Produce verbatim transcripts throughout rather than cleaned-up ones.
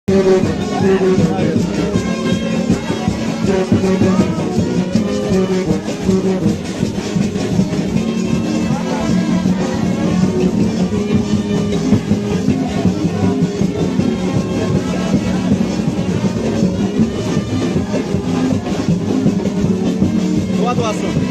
Twa twa san.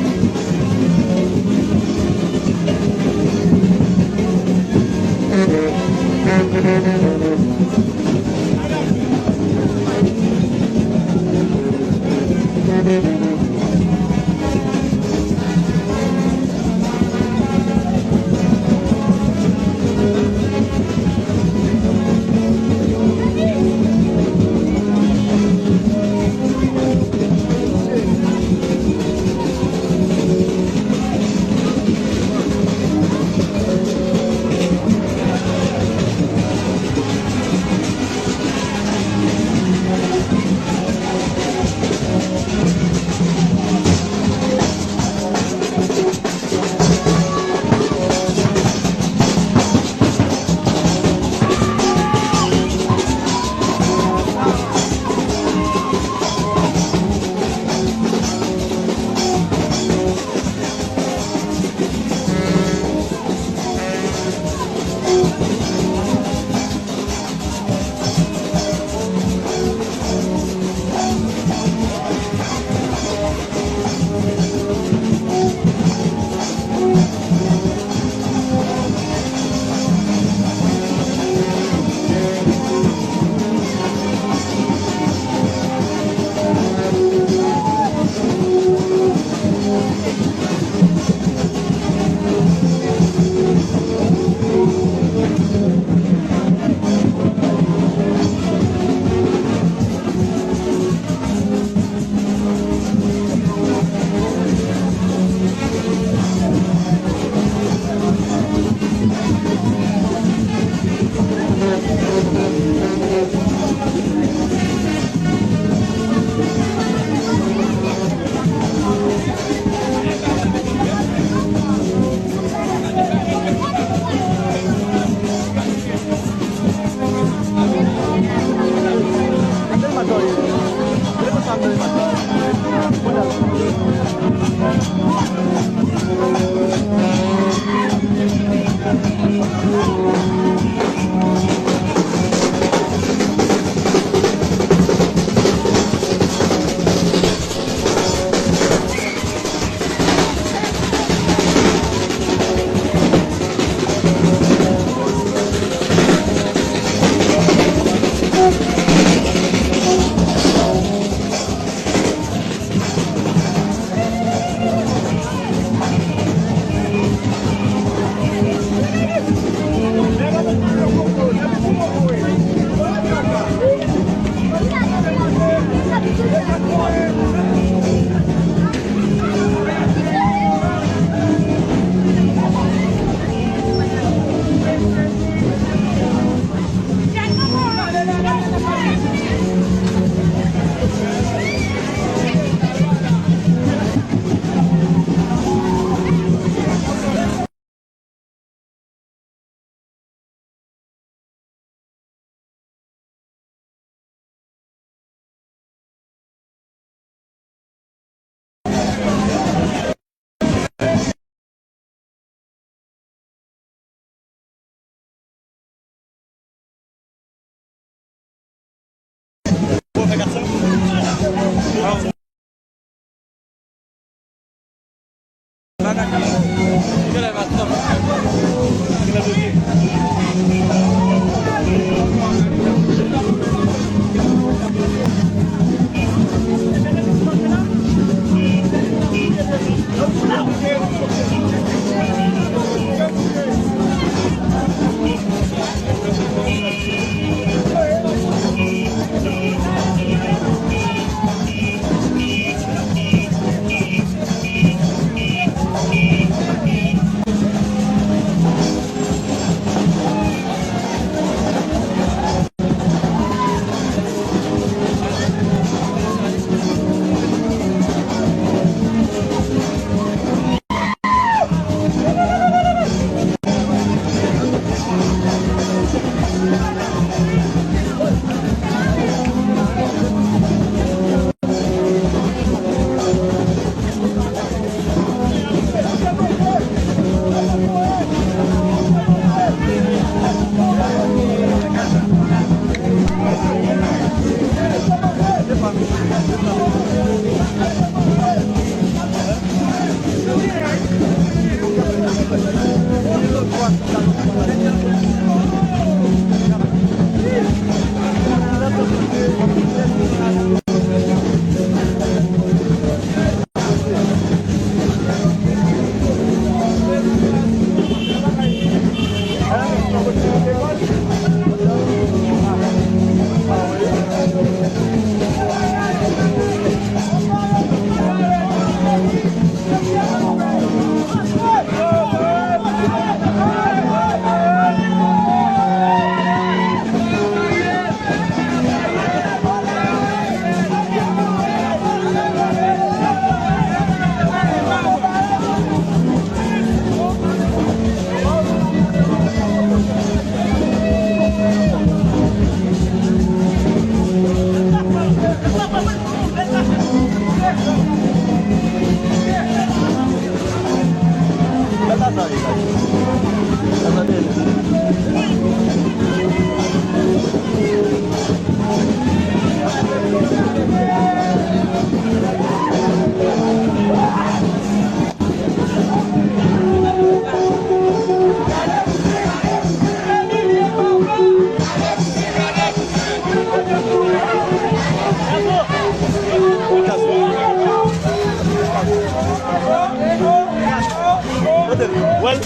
Wè l.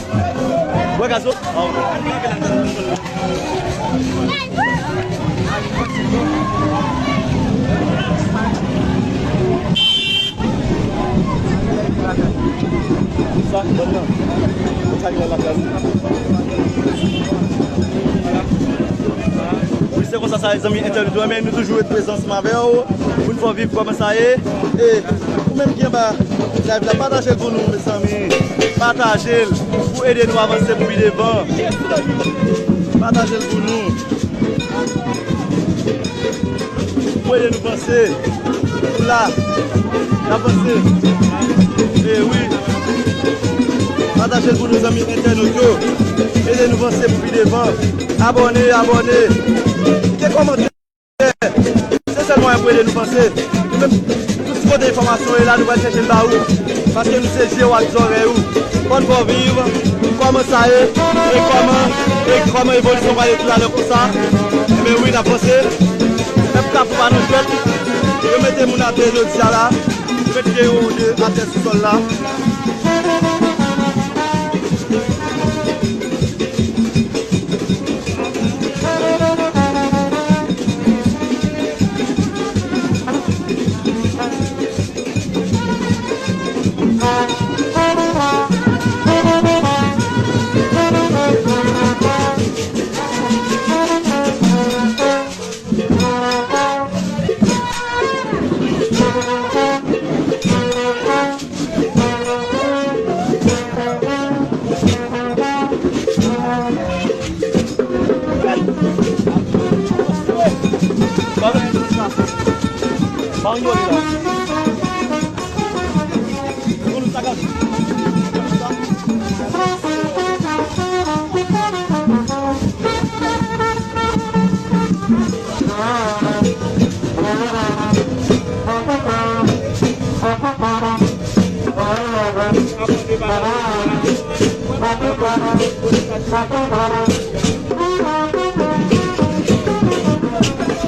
Wè gazo. Sa, bòn nan. Sa ki nan lakay. Wi, se konsa sa, zanmi entènot yo, men nou toujou ret prezan ansanm avè w pou n fè w viv kòman sa ye. E ou menm ki anba live la, pataje l pou nou, mezanmi. Pataje l pou ede nou avanse pou pi devan. Pataje l pou nou. Pou ede nou vanse. Pou la. N ap vanse. E wi. Pataje l pou nou, zanmi entènot yo. Ede nou vanse pou pi devan. Abòne, abòne. Kite kòmantè. Se sèl mwayen pou ede nou vanse. Nou menm, tout kote enfòmasyon ye la, nou pral chèche l ba ou. Paske nou se je w ak zòrèy ou. Fò n fè w viv kòman sa ye, e kòman, e kòman evolisyon pral ye toutalè konsa. Enben wi, n ap vanse. Pèp Kafou pa nan jwèt. Yo mete moun atè jodi a la. Yo mete P O de atè sou sòl la.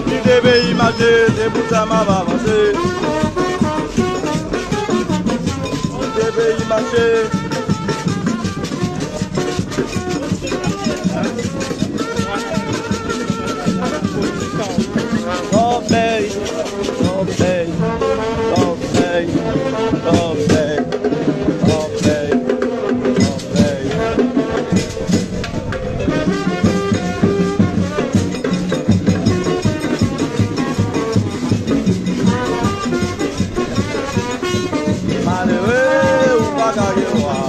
Kite peyi mache, se pou sa m ap avanse. Kite peyi mache. Lòbèy, lòbèy, lòbèy, lòbèy, lòbèy, lòbèy. Malere, ou pa ka gen lwa.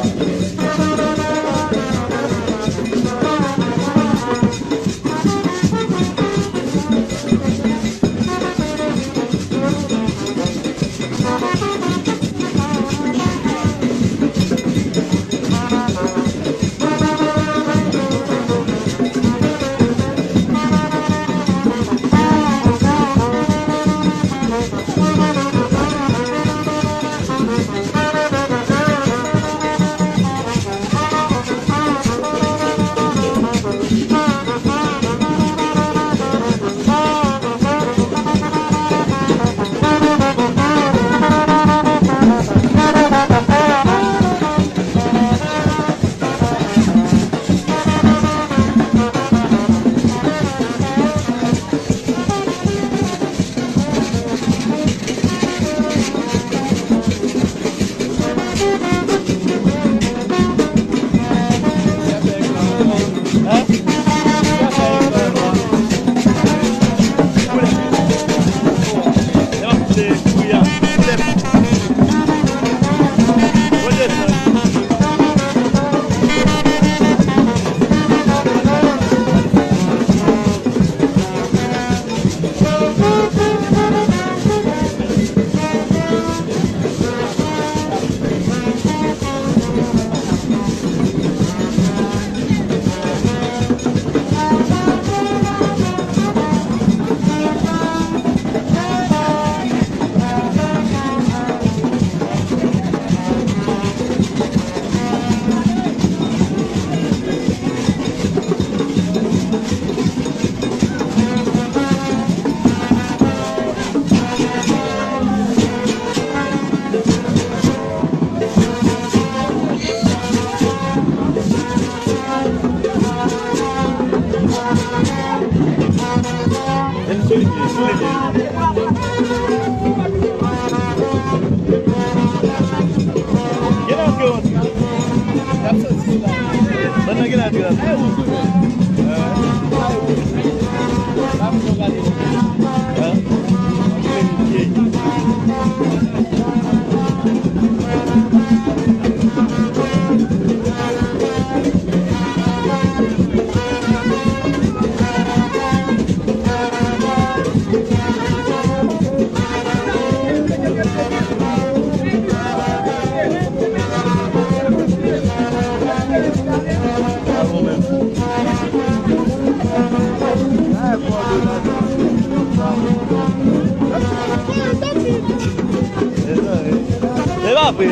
E pa vre.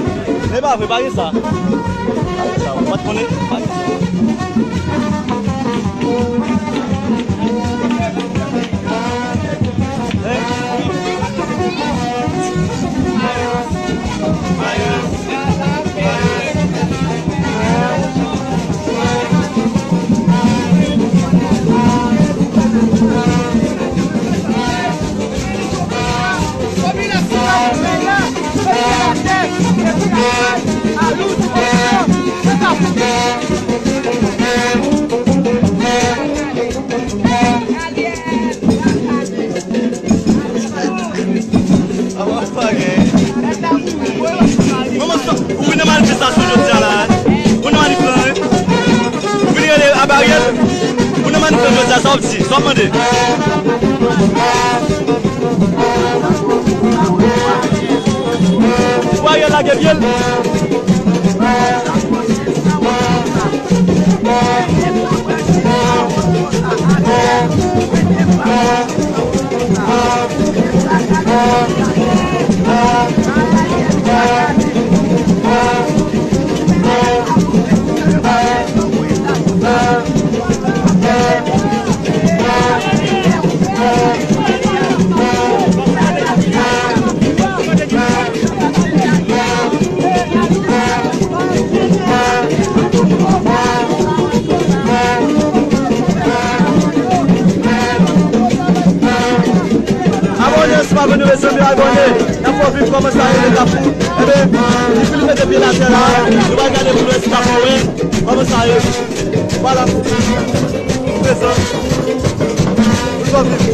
E pa vre, pa gen sa. Pa gen sa. Ou pa t konnen? Pa gen sa. Manman, ou vin nan manifestasyon jodi a la, wi. Ou nan manif lan, wi. Ou vin rele Abariel. Ou nan manif lan jodi a, sa w ap di, sa w ap mande. Ou Ariel lage pye l. Abòne si w pa abòne, mezanmi, abòne. N ap fè w viv kòman sa ye, le Kafou. Enben, li fin mete pye l atè la. Nou va gade pou nou wè si n ap wè kòman sa ye. Vwala. Prezan. Pou nou viv.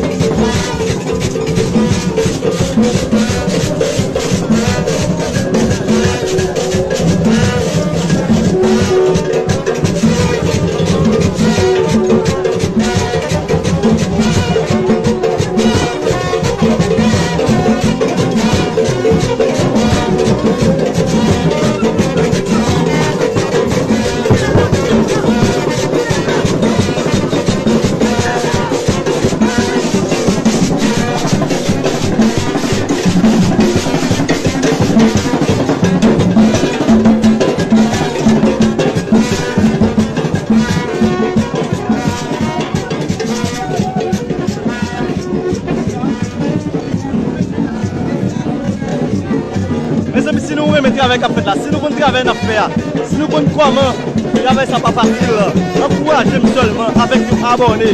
Mezanmi, si nou renmen travay k ap fèt la, si nou konn travay n ap fè a, si nou konn kòman travay sa pa fasil la, ankouraje m sèlman avèk yon abòne.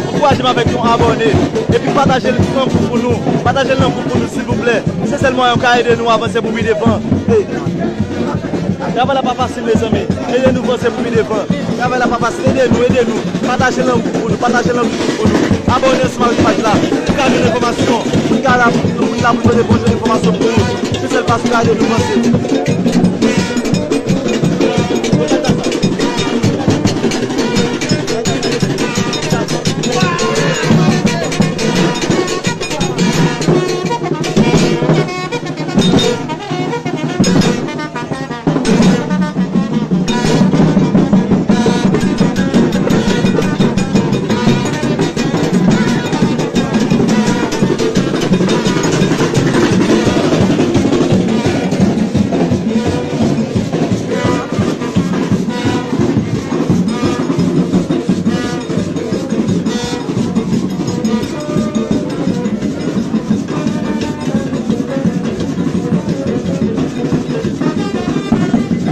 Ankouraje m avèk yon abòne. Epi pataje l nan gwoup pou nou. Pataje l nan gwoup pou nou, silvouplè. Se sèl mwayen w ka ede nou avanse pou pi devan. Travay la pa fasil, mezanmi. Ede nou vanse pou pi devan. Travay la pa fasil, ede nou, ede nou. Pataje l an gwoup pou nou, pataje l an gwoup pou nou. Abòne ansanm avèk paj la, pou ka jwenn enfòmasyon, pou ka la, pou nou la pou nou pote bon jan enfòmasyon pou nou. Se sèl fason pou ka ede nou vanse.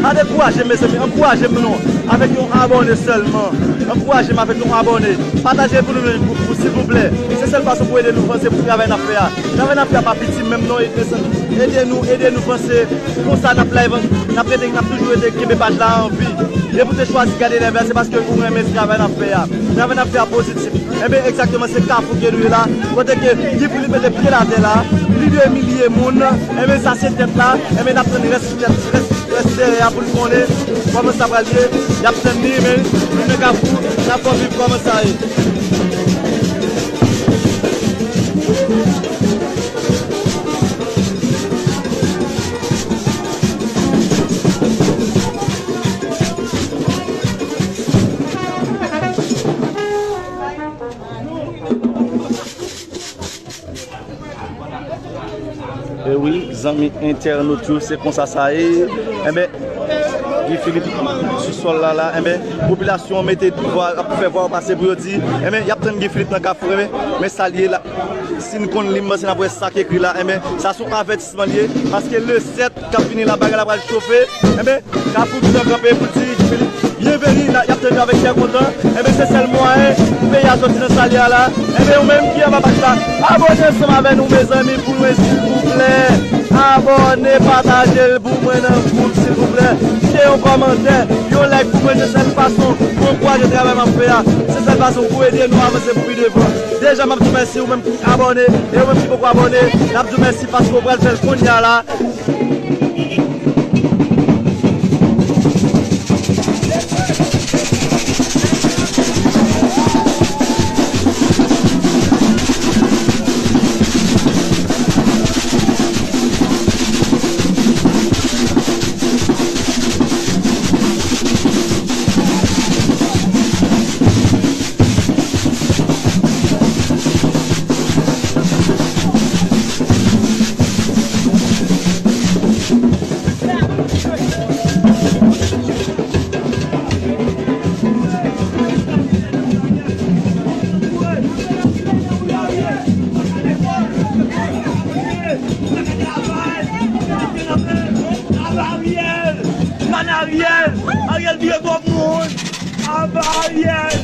Pa dekouraje m, mezanmi, ankouraje m non, avèk yon abòne sèlman. Ankouraje m avèk yon abòne. Pataje l pou nou jwenn gwoup pou, silvouplè. Se sèl fason pou ede nou vanse pou travay n ap fè a. Travay n ap fè a pa piti menm non, ede nou, ede nou vanse. Konsa n ap live, n ap rete, n ap toujou rete kenbe paj la an vi. Depi w te chwazi gade live la, se paske ou renmen travay n ap fè a. Travay n ap fè a pozitif. Enben, egzakteman, se Kafou ke nou ye la. Kote ke Guy Philippe mete pye l atè la, plis de milye moun. Enben, sa se tèt la. Enben, n ap tann rès tèt, rès, rès teren an pou n konnen kòman sa pral ye. Y ap tann li, men nou nan Kafou, n ap fè w viv kòman sa ye. E wi, zanmi entènot yo, se konsa sa ye. Enben, Guy Philippe sou sòl la, la, enben, popilasyon an mete vwa, ap fè vwa yo pase pou yo di, enben, y ap tann Guy Philippe nan Kafou, enben, men sa l ye la. Si n konn li, m panse n ap wè sa k ekri la, enben, sa se yon avètisman l ye, paske le sèt k ap vini la, bagay la pral chofe, enben, Kafou gentan kanpe pou l di Guy Philippe, byenveni, n a, y ap tann yo avèk kè kontan. Enben, se sèl mwayen pou peyi a sòti nan sa l ye a la. Enben, ou menm ki anba paj la, abòne ansanm avè nou, mezanmi, pou mwen, silvouplè. Abòne, pataje l pou mwen nan gwoup, silvouplè. Kite yon kòmantè, yon like pou mwen, se sèl fason pou ankouraje travay m ap fè a. Se sèl fason pou ede nou avanse pou pi devan. Deja, m ap di w mèsi, ou menm ki abòne, e ou menm ki poko abòne, n ap di w mèsi paske w pral fè l kounye a la. Ariel! Ban Ariel! Ariel vire bò pou moun! Aba Ariel!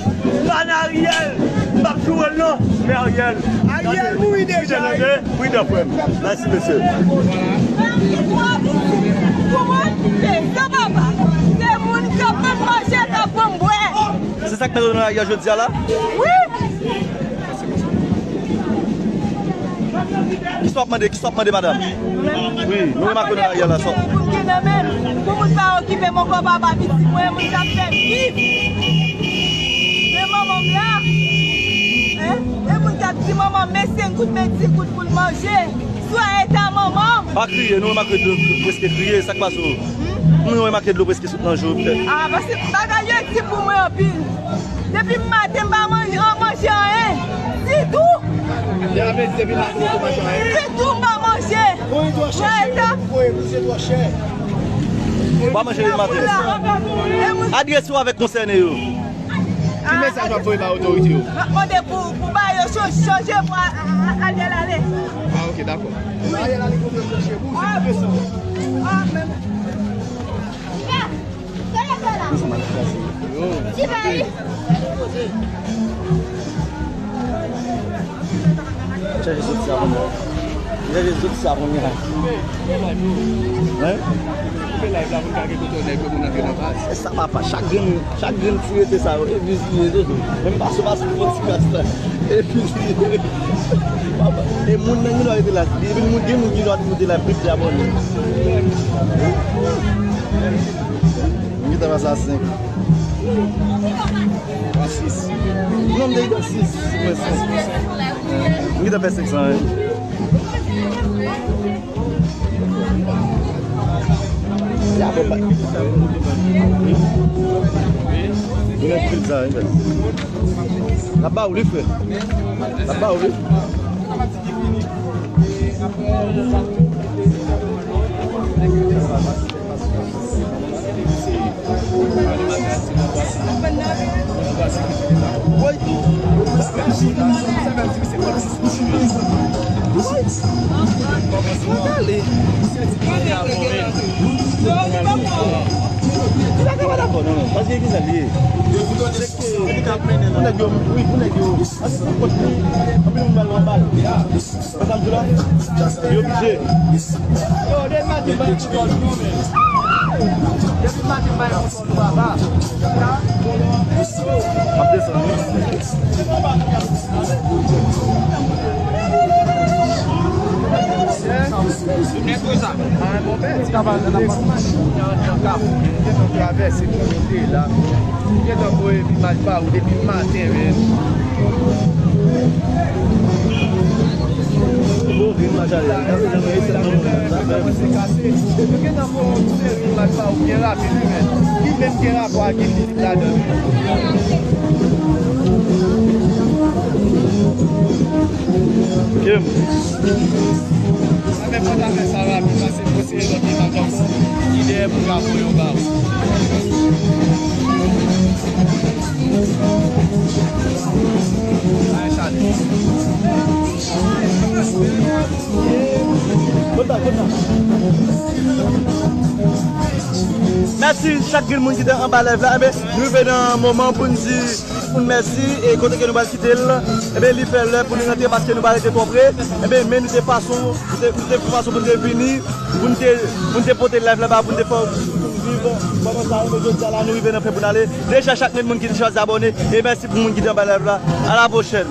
Ban Ariel! M p ap joure l non, men Ariel. Ariel mouri deja, wi. Freedom, frè m. Mèsi, mesye. Pou mwen, se sa, papa. Se moun k ap ban m manje, k ap ban m bwè. Se sa k mete w nan lari a jodi a la? Wi. Kisa w ap mande, kisa w ap mande, madanm? Wi, nou remake w nan lari a la, sa. Pou m gen nan men m, pou moun pa okipe m ankò, papa, pitit mwen, moun k ap fè m viv. Men manman m la, hein? E moun k ap di manman m, men senk goud, men dis goud pou l manje. Sou eta manman m. Pa kriye, nou remake dlo preske kriye, sa k pase w? Hmm? Nou remake dlo preske sot nan je w, petèt. Ah, paske bagay yo di pou mwen anpil. Depi maten, m pa manje, manje anyen. Ditou. Depi maten, ou pa manje anyen? Ditou, m pa manje. Voye dlo chèche, voye, voye, voye, voye. Ou pa manje depi maten? Adrese w avèk konsène yo. Ki mesaj w ap voye bay otorite yo? M ap mande pou, pou ba yo chanje, chanje pou a, a, a, Ariel ale. Ah, ok, dakò. Ariel ale pou yo chanje, pou yo chanje. Ah, men. Ti peyi. Chache soti sa pou mwen. Gade zot sa kounye a. Hein? Koupe live la pou n ka gen kote nèg yo pou n antre nan baz. E sa papa, chak grenn, chak grenn ti rete sa yo, e biznis li ye tou. Menm pa sou pase pou ti kras la. E biznis li ye. Papa, e moun nan gen dwa rete la. Depi moun gen moun gen dwa rete la, plis de abòne. M gentan pase a senk. A sis. Non, m te gentan sis. Mwen senk. M gentan fè senk san, wi. Ya, bon, pa. Mwen anpil sa, wi. N ap ba ou li, frè. N ap ba ou li. Pou nèg yo, wi, pou nèg yo. Anpil moun pral nan bal. Yo oblije. Ap desann, wi. Gentan travèse kote la. Gentan voye imaj ba ou depi maten, men. Bon, vin mache ale. Kase, kase. Nou gentan fè yon seri imaj ba ou byen rapid, wi, men. Ki menm gen rapò ak Guy Philippe ladan l. Kim. Sa fè fò ta fè sa rapid, pase pou se lòt imaj ankò. Ki dèyè pou ka voye yon ba ou. Ay, chale. Mèsi chak grenn moun ki te anba live la. Enben, nou rive nan moman pou n di tout moun mèsi e kote ke nou pral kite l. Enben, li fè lè pou nou rantre paske nou pa rete twò pre. Enben, men nou te fason, nou te, nou te fason pou nou te vini, pou nou te, pou nou te pote live la ba, pou nou te fè, pou nou viv. Pandan sa, enben, jodi a la, nou rive nan fen pou n ale. Deja, chak grenn moun ki te chwazi abòne, e mèsi pou moun ki te anba live la. A la pwochèn.